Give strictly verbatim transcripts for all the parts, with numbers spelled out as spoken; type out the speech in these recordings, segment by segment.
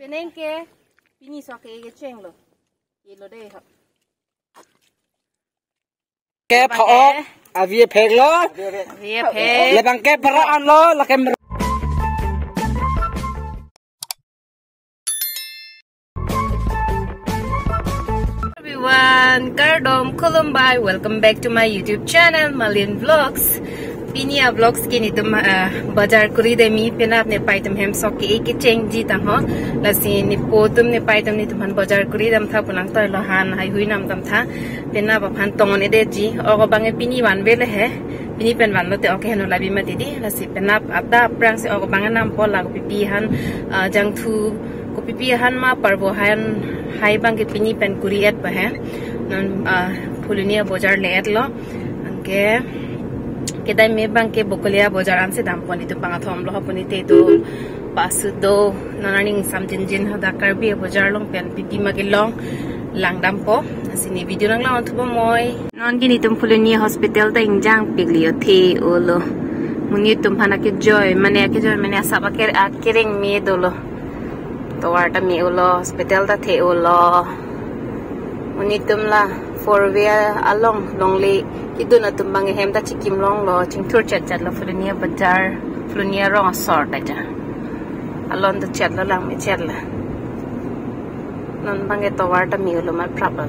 Penang ke pini sok ke kecheng lo. Ye lo dei ho. Kep ho, avi aphek lo. Avi aphek. Labang kep para an lo, lakem. Everyone, kardom, khulumbai, welcome back to my YouTube channel, Malin Vlogs. Pini a vlogs ke nelitum, ah, bazar kori demi, penap nepei atum hem sok ke kechengji tang ho. Lasi nepo atum nepei atum nelitum aphan bazar kori dam tha pu nangtoi lo, han haihui nam dam tha. Penap aphan tong-un-edetji. Ok abang ke pini vanve le he. Pini pen vanlo te ok heno labi mati dei. Lasi penap adap aphrangsi ok abang ke nampo, la kopipi han, ah, jangthu kopipi han ma parbo han hai abang ke pini pen kori-et ba he. Non, ah, Phuloni abazar le-et lo. Anke kedai me abang ke Bokolia abazar ansi dampo, nelitum bang athom lo, apuni te do pasu do, non aning sam jinjin hadak Karbi abazar along pen pipi ma kelong lang dampo. Lasi ne video nang lang thupo moi. Non ke nelitum Phuloni hospital ta ingjang piklo, the-o lo. Monit atum aphan akejoi, mane akejoi, mane asap ake-, akereng me dolo. Tovar ta me-o lo, hospital ta the-o lo. Monit atum la four wheeler along longle kedun atum abang hem ta chikim longlo, chingthur chetchet lo Phuloni abazar, Phuloni arong asor ta ja. Alon ta chet lo, lang me chet la. Non abang ke tovar ta me-o lo, mat prap lo.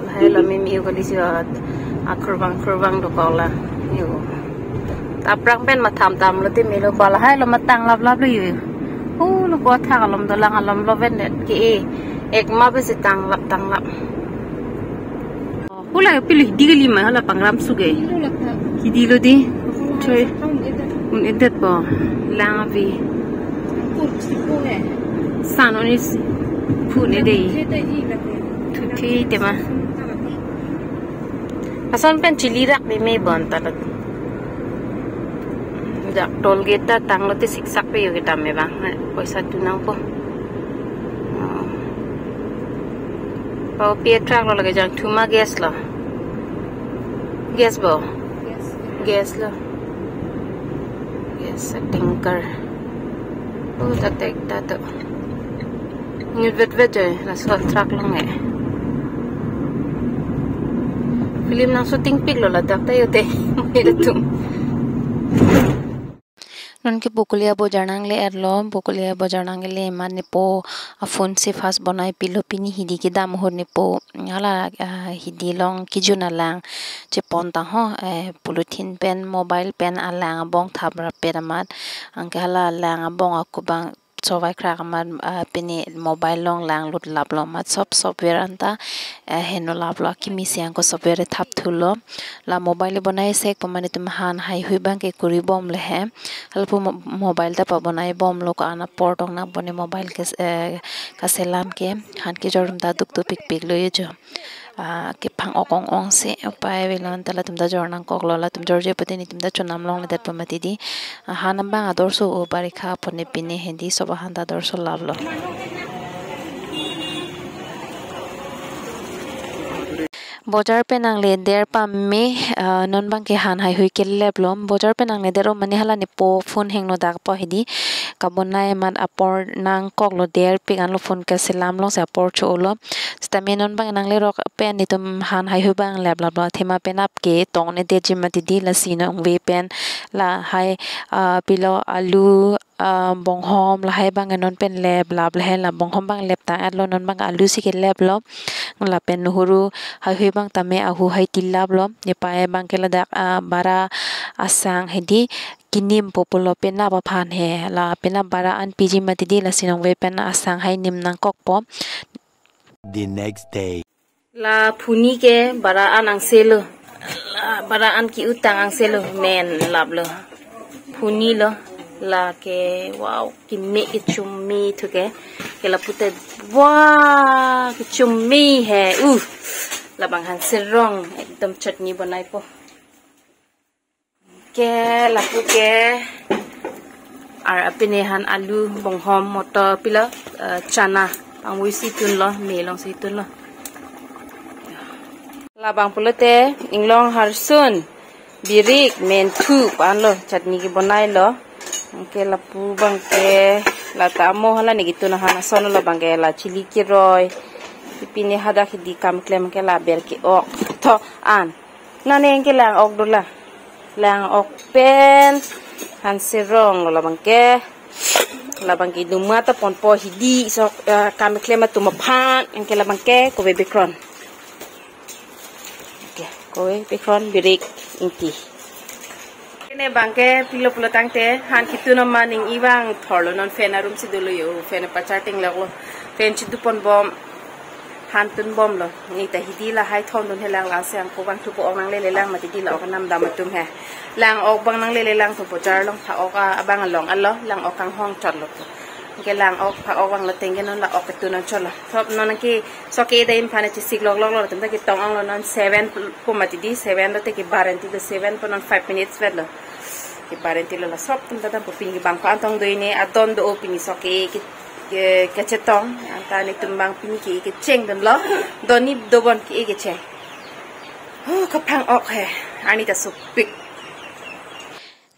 Lahai lo me me-o kali si ot. Akhur bang khur bang dokok la. Yo. Aphrang pen matham tam lo te melo ko, lahai lo matang lap lap lo yo. Hu lo ko thak alom dolang alom lo ven det ke e. Ek ma besi tang lap tang lap. Hu la pili di kali ma hala pangram suge. Hidi lo dei. Choi. Un-edet po. Lang avi. San onis phun-e dei. Thuthi tema. Ason pen chili rak me me bon ta lo. Jak toll gate ta tanglo te siksak pe yo kita me bang. Poisa tu nangpo. Oh. Pao pi atrak lo lake, jangthu ma gas lo. Gas bo? Gas. Gas lo. Gas tanker. Oh, ta tek ta to. Ngit vet vet je, laso truck along e. Film nang shooting pik lo ladak ta yo te. Ilitum. Non ke Bokolia abazar nangle-et lo, Bokolia abazar nangle amat nepo a-phone si fast bonai pilo, pini hidi kedam ahut nepo hala, ah, hidi along kejun alang chepon tang ho, eh, polythene pen mobile pen alang abong thap rapet amat, anke hala alang abong ako abang sovai krak amat, ah, pini mobile along lang lut lap lo amat sop software anta, eh, heno lap lo, akimi si ako software thap thulo. La mobile bonai sek pu mane atum han haihui abang ke kori bom le he. Halapu mo-, mobile ta pabonai bom lo, ko-an apor tong nangpo ne mobile ke, eh, kaselam ke, han kejor atum ta duk tu pik pik lo ye jo. Ah, kephang ok ong ong si upai avelo, anta latum ta jor nangkok lo, latum jorje pute nelitum ta chonam longledet po mati dei. Ah, han abang ador so o, barikha apot ne pine hedi sob ahan ta ador so lap lo. Bazar pen nangle der pame, ah, non abang ke han haihui kelep lo. Bazar pen nangle der o mane hala nepo phone hingno dak po hedi. Kabonai amat apor nangkok lo, der pik anlo, phone kaselam along si apor cho lo. Sitame non abang nangle rok pen nelitum han haihui abang lep lap lo. Athema penap ke tong-un-edetji mati dei, lasi nongve pen lahai, ah, pilo alu, ah, bonghom lahai abang non pen lep lap le he, la bonghom abang lep tang-et lo, non abang alu si kelep lo. Lapen nuhuru haihui abang tame ahu hai tilap lo. Nepei abang ke ladak, ah, bara asang hedi kinim po pulo penap aphan he. La penap bara an piji mati dei, lasi nongve pen asang hai nim nangkokpo. The next day. La phuni ke bara an angse lo. La bara an ke-utang angse lo, men lap lo. Phuni lo. Lake, wow, keme kechome thu ke. Ke lapu te, wow, kechome he. Uh. Labang han serong, ekdom chutney bonai po. Ke lapu ke ar apine han alu, bonghom, motor pilo, eh, chana pangvoi si tun lo, me along si tun lo. Labang pulote inglong harsun, birik, menthu pu-an lo, chutney kebonai lo. Anke lapu abang ke Lata amo hala ne ketun ahan ason lo abangke, la chili keroi. Pini hadak hidi kam klem ke la ber ke-ok. Tho an. Nane ke lang ok dola. Lang ok pen han serong lo labangke. Labangke duma ta ponpo hidi sok, eh, kam klem atum aphan. Anke labangke kove bikron. Oke, kove bikron, birik, ingti. Ine abangke pilo pulo tangte, han ketun aman ning ibang thorlo, non fan arum si dolo yo, fan pacharting lok lo, fan chidu ponbom, han tunbomlo. Neta hidi lahai thondun he lang, lasi angko bang thupo-ok nanglele lang mati di la ok nam dam atum he. Lang ok bang nanglele lang thupo jar long pha-ok a-, abang along alo, lang ok kanghong chotlo. Anke lang ok pha-ok bang lo tengke non la ok ketun non chotlo. Thop non ke sok ke-e dam aphan chesik lok lok lo, tum ta ketong ong lo, non seven pu mati di, seven lo te ke barenti do, seven pu non five minutes vet lo. Ke barenti lo la sop tum ta dampo, pini ke bang ko antong do ine adon do-o pini sok ke-e ke, ke, kechetong, anta netum bang pini ke-e kecheng dun lo, doni dobon ke-e kecheng. Oh, kaphang-ok he, ani ta supik.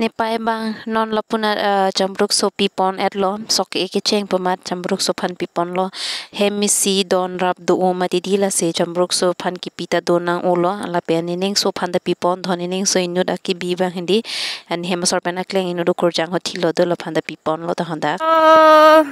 Nepei bang non lapu na, eh, chambrukso pipon etlo, sok ke-e kecheng pu amat chambrukso aphan piponlo. Hem isi don rap do-o mati di, lasi chambrukso aphan kipi ta do nang-olo, lapen neningso aphan ta pipon, dhon neningso inut akibi bang hidi, an hem asor pen akleng inut okorjang hothi lo dolo aphan ta piponlo ta honda. Oh,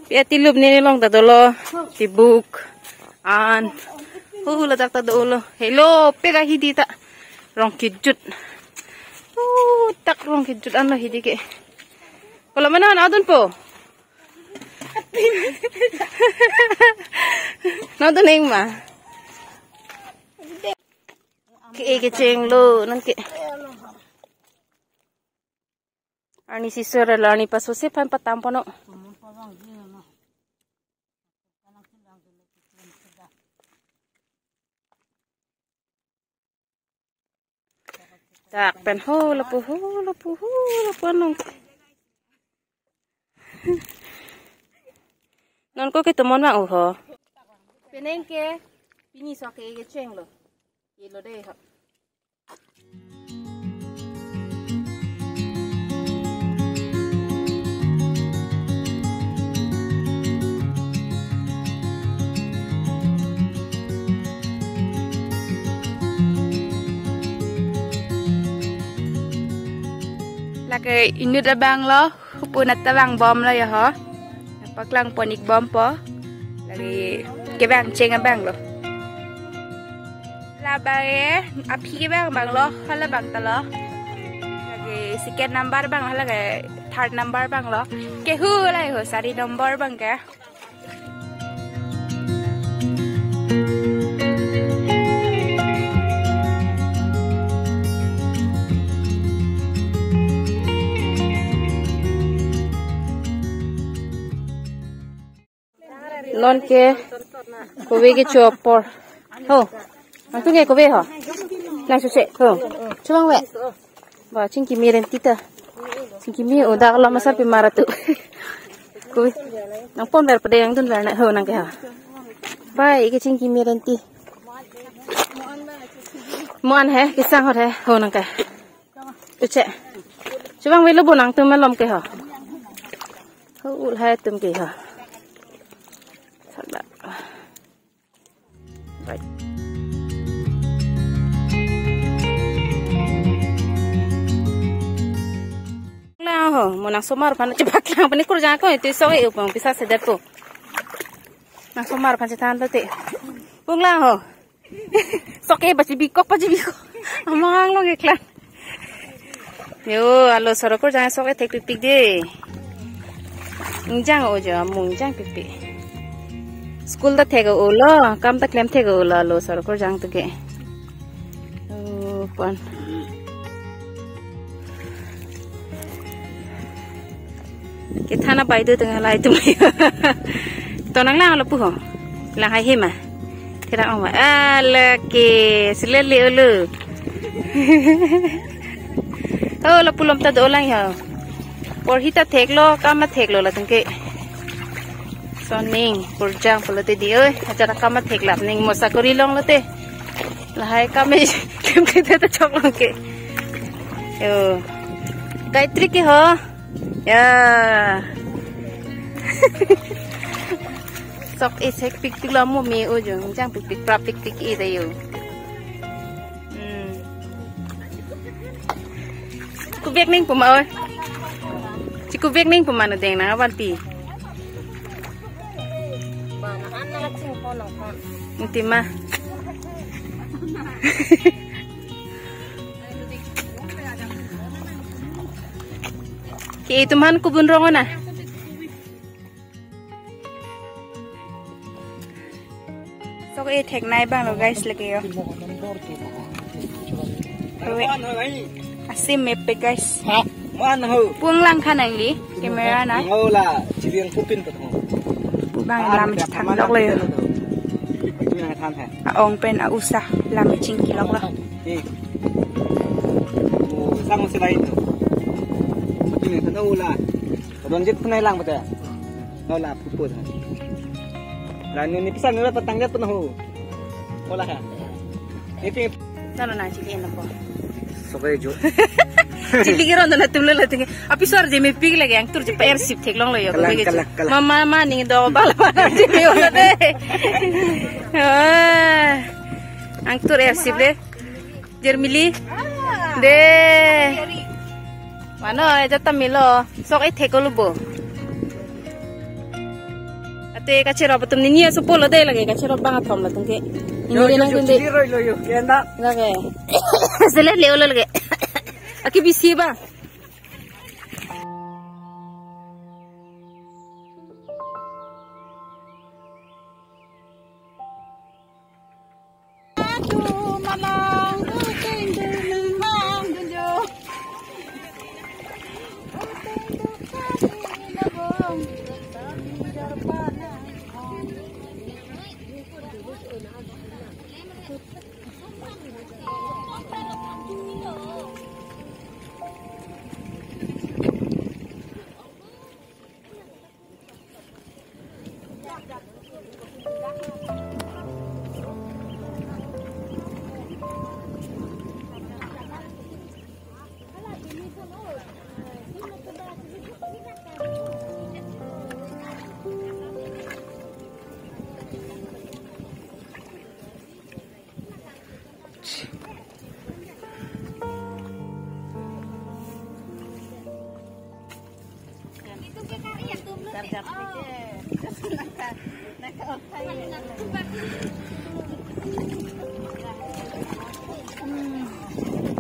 pia tilup ne long ta dolo, tibuk, an, hu lajak ta dolo, helo, pega hidi ta. Rong kejut. Uh, tak rong kejut an lo hidi ke. Kalau mana na dunpo? Na dun eng ma. Ke-e kecheng lo nang ke. Arni sisor lo, arni paso se phan patam pono. Tak pen ho lapu, ho lapu, ho lapu anong. Non ko ke tomon bang uho. Penang ke pini sok ke-e kecheng lo. Ye lo dei ho. Lake inut abang lo, hupun ata vangbomlo ya ho. Paklang pon-ik bompo. Lake kevang cheng abang lo. Labang ke aphi kevang abang lo, hala abang ta lo. Lake second number abang, hala ke third number abang lo. Kehu lai ho, sari number abang ke. Non ke kove kecho apor. Ho. Nangtum ke kove ho. Nang suse. Ho. Chubang ve. Ba, chingki me renti ta. Chingki me o dak lo masar pe mara tu. Kove. Nangpon ver pede nangdun ver na ho nang ke ha. Ba, ike chingki me renti. Mo-an he, kesang hot he, ho nang ke. Tu che. Chubang velo bo nangtum malom ke ho. Ho ul hai tum ke ho. Salah. Right. Lang ho, mo nangsomar aphan chebak lang pani kurjang ko, itu sok e upang pisa sedet po. Nangsomar aphan chethan to te. Pung lang ho. Sok e pachebi kok, pachebi kok. Amang lo ngeklan. Yo, alo sorok kurjang sok e thekpikpik de. Ingjang o jo, amung ingjang pikpik. School ta thek-o lo, kam ta klem thek-o lo, alo sorok kurjang tu ke. O, pon. Kethana pai do tengah lai tu. To nanglang lapu ho. Lang hai he ma. Kira ong ma. Ala ke, silele ulu. O, lapu lom ta dolang ya. Porhi ta theklo, kam ta theklo latum ke. Soning, kurjang pulote di oi. Acara kam ta theklap ning mo sakori longlo te. Lahai kam e, klem klem ta chok long ke. Yo. Gayatri ke ho. Ya. Sok e sek pikpik lo mo me o jo, jang pikpik prap pikpik e da yo. Hmm. Kubek ning puma oi. Ci kubek ning puma no deng na awan pi. Intima. Ke itum han kubun rong na. Sok e thek nai bang lo guys lagi yo. Oi. Asim mepik guys. Ha, man ho. Puang lang khan angli camera na. Ngo la, chiriang pupin ko ho. Bang lam chithang lok lo yo. Chiriang than hai. A-ong pen a-usa lam chingki lok lo. Eh. Mo sang mo silai to. Chiriang than ho la. Ronjit punai lang pata. Ho la pupu than. La ni ni pisan ni la patang dia pun ho. Ho la ha. Ini Nano na chili na po. Sok e jo. Chili kiro na tumlo lo tingi. Api suar je mepik lagi angtur je pa airship theklong lo yo. Kalang, kalang, kalang. Mama mani do bala bala je me ola de. Ah. Angtur airship de. Jer mili. De. Mano e jata milo. Sok e thek lo bo. Ate kacherop atum ni nia supo lo de lagi kacherop bang athom latum ke. Yo, ini yo, lang yo, kunde. Chili roi lo yo, kenda. Lagi. Sele le olo lagi. Aki bisi ba.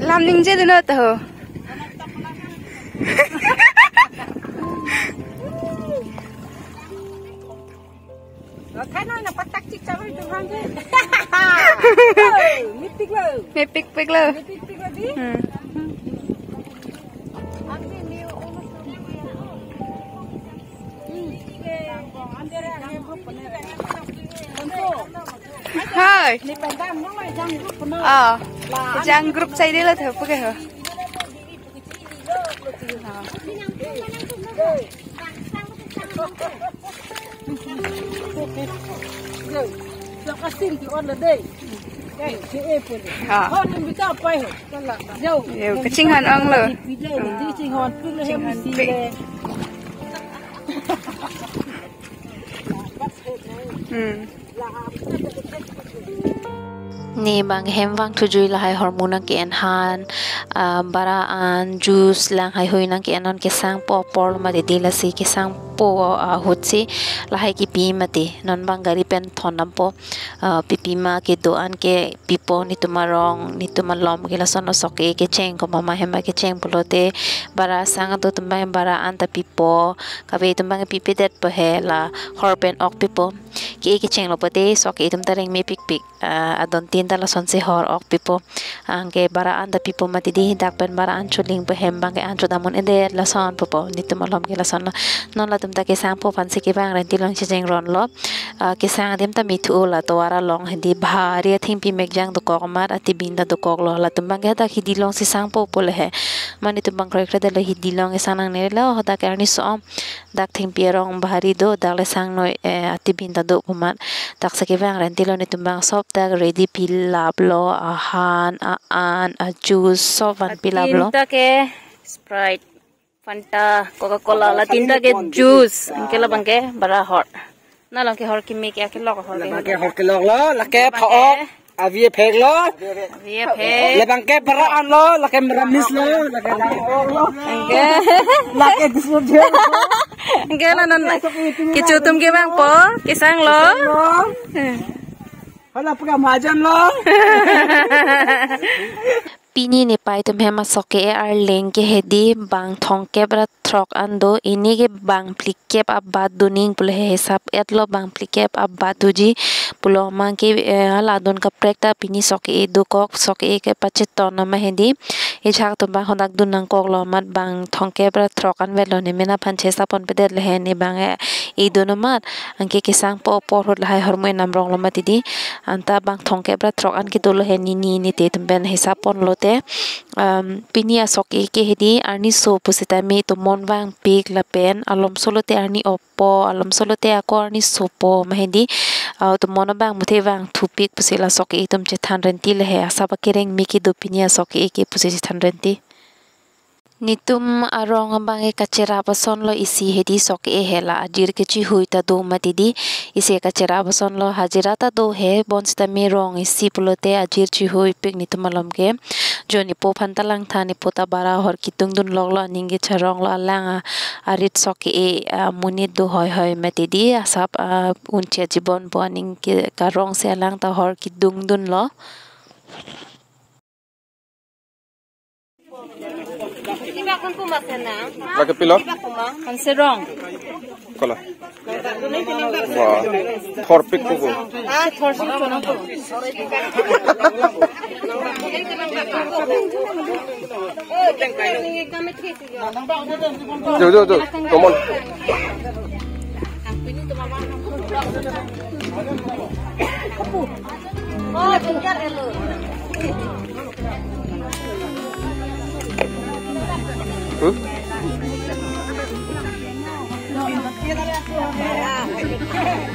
Lam ningje dun-o ta ho. Lo, thanoi na patak chik chawai tu hang ke. Oi, mepik lo. Mepik pik lo. Mepik pik lo di. Hmm. Hai. Ni pendam nong jang group no. Ah. Jang group sai de la tho puke ho. Yo, yo, kasin ki on la dei. Kai, si e pun. Ha. Hon ni bika pai ho. Kala. Yo. Yo, kachinghon ong lo. Di pide ni, di chinghon pun le hem si le. Hmm. Ne bang hem vangthu jui lahai hormu nang ke-en han, ah, bara an, juice lang haihui nang ke-en non kesangpo apor lo mati di lasi kesangpo ahut si lahai kipi mati non bang gari pen thondampo, ah, pipi ma kedo-an ke pipo netum arong, netum alom ke lason osok ke kecheng ko mama hem kecheng pulote bara sang do tum bang bara an ta pipo, kave tum bang pipe det po he la hor pen ok pipo. Ke kecheng lo pote sok ke itum ta rengme pikpik. Ah, adon tin ta lason si hor ok pipo. Anke bara an ta pipo mati di dak pen bara an chuling po hem bang ke an chudam un-edet lason pupo. Netum alom ke lason lo. Non latum ta kesangpo aphan si ke bang renti long checheng ron lo. Ah, kesang adim ta mithu la tovar along hedi bahari athengpi mekjang dokok amat atibin ta dokok lo. Latum bang ke dak hidi long si sangpo pu le he. Mane netum bang kroikre de lo hidi long kesang nangne lo hadak arni so-om. Dak thengpi arong bahari do, dak le sangnoi, eh, atibin ta do pu amat. Dak si ke bang renti lo netum bang sop dak ready pilap lo, ahan, a-an, a-juice, sop van pilap lo. Atin ta ke Sprite. Fanta, Coca-Cola, la tinta ke juice. Anke labang ke bara hor. Na lang ke hor kimi ke, ake lok hor ke. Labang ke hor kelok lo, lake phaok. Avi aphek lo. Avi aphek. Labang ke bara an lo, lake meramis lo, lake la. Anke. Lake disur je. Anke la non. Kecho atum ke bang po, kesang lo. Hala pura majan lo. Pini nepei atum hem asoke arleng ke hedi bang thomkep ra throk an do, pini ke bang phlikep abat do ning pulo he, hisap et lo bang phlikep abat doji pulo, mang ke, eh, hala adon kaprek ta pini soke dokok, soke ke pacheton nama hedi. Ejak atum bang hodak dun nangkok lo amat bang thomkep ra throk an velo ne mena phan chesa pon pedet le he ne bang, eh, idun amat anke kesang po apor ahut lahai hormu enam rong lo mati di. Anta bang thomkep ra throk an kedo lo he nini nite atum pen hisap pon lote. Um, pini asoke ke hedi arni so pusitame tomon vangpik lapen alomso lote arni opo, alomso lote ako arni sopo ma hedi. Uh, tomon abang muthe vang thupik pusi la soke atum chethan renti le he, asap akereng me kedo pini asoke ke pusi chethan renti. Netum arong abang ke kacherap ason lo isi hedi soke he, la ajir kechihui ta do mati di, isi kacherap ason lo, hajira ta do he, bonsitame rong isi pulote ajir chihuipik netum alom ke. Jo nepo aphan ta langtha, nepo ta bara hor kedung dunlok lo, aning kecharong lo, alang a, arit soke, a, monit do hoi hoi mati di, asap, a, unche jibon po aning ke karong si alang ta hor kedung dunlo. Lake pilo? Hanserong. Kola. Wah. Thorpik kuku. Ah, thorpik kuku. Jo, jo, jo. Come on. Hmm?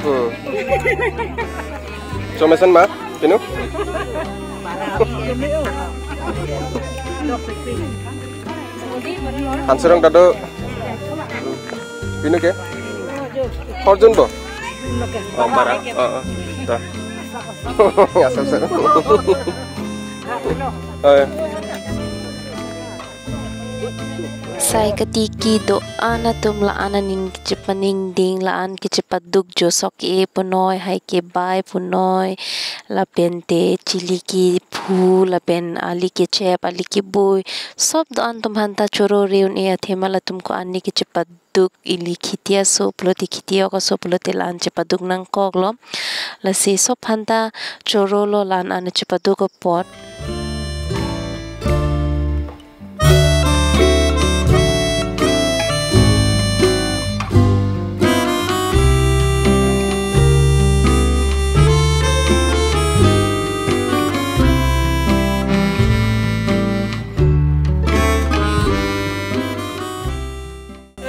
Hmm. Chomesen ma, pinu? Hanserong ta do. Pinu ke? Horjun bo? Oh, bara. Oh, oh. Ta. Asap sa. Oh, ya. Sai katiki do-an atum la-an aning kechepaningding, la-an kechepaduk jo soke punoi, hai kebai punoi, lapen te chili kephu, lapen ali kechep, ali kebui, sop do-an atum aphanta choro reun e athema latum ko-an ne kechepaduk, ili khiti aso pulote khiti ok aso pulote la-an chepaduk nangkok lo. Lasi sop aphanta choro lo la-an an chepaduk apot.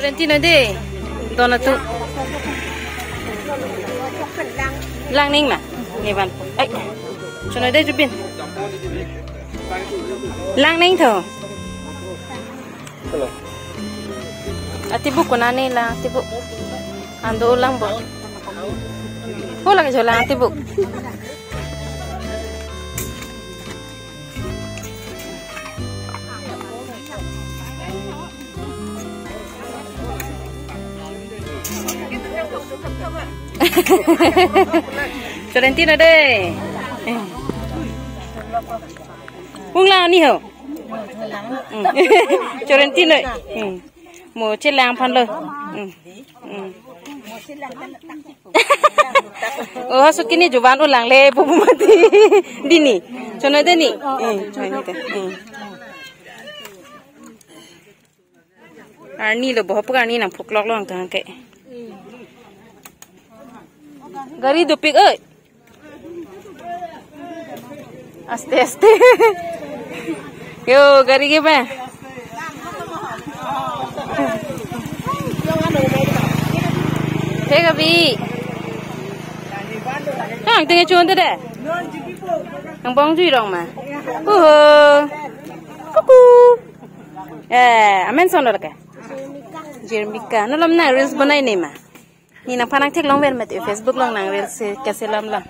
Florentino de, dona tu. Langning ma, ni van. Ai, chonoi de Jubin. Langning tho. Atibuk konane la, atibuk. Ando lang bo. Ho lang jo lang atibuk. Florentino de. Ung lang ni ho. Hmm. Florentino. Hmm. Mo chelang aphan lo. Hmm. Hmm. Oh, sukini juban ulang le, bu bu mati. Dini. Chonoi de ni. Hmm, chonoi de. Hmm. Arni lo, bohop arni nangphuklok lo angtang ke. Gari dopik, oi. Aste, aste. Yo, gari ke ba? Thek abi. Kang tenge chun te de. Ang bong jui rong ma. Uho. Kuku. Eh, amen son lo ke. Pirmika, non malom nang reels bonai ne ma? Ne nangphan nangtheklong ver mati, Facebook along nang reels si kaselam lang.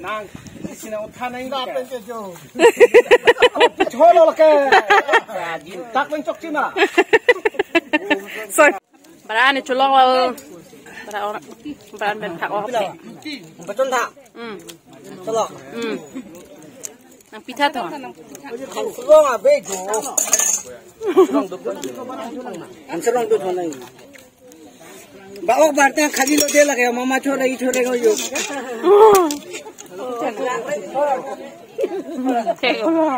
Nang, isi nang uthan nang ke. Cholo lake. Tak nang chokche ma. So, bara ne cholong lo. Bara orang, bara pen thak orang. Betul tak? Hmm. Cholo. Hmm. Nang pitha tho. Kan serong abe jo. Kan serong do thon nang. Ba ok bar teng khaji lo de lake mama chore i chore ko yo. Thek ulo.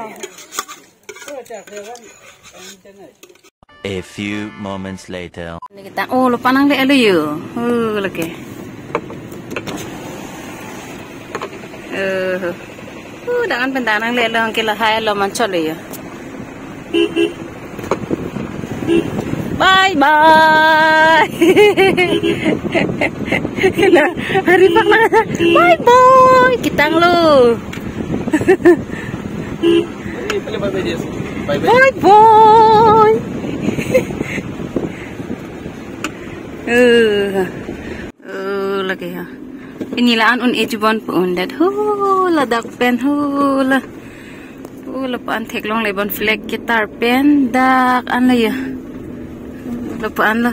A few moments later. Ne ketang, oh, lo pan nangle lo yo. Oh, lake. Oh. Oh, dangan pen danang le lo, ke lahai lo manchot lo yo. Bye bye. Nah, hari pak na. Bye bye. Ketang lo. Bye bye. Eh, eh, lake ha. Pini la-an un-e chubon pu un det. Hu, ladak pen hu la. Hu, lapu-an theklongle bon flag ketar pen dak an la ya. Lapu-an la.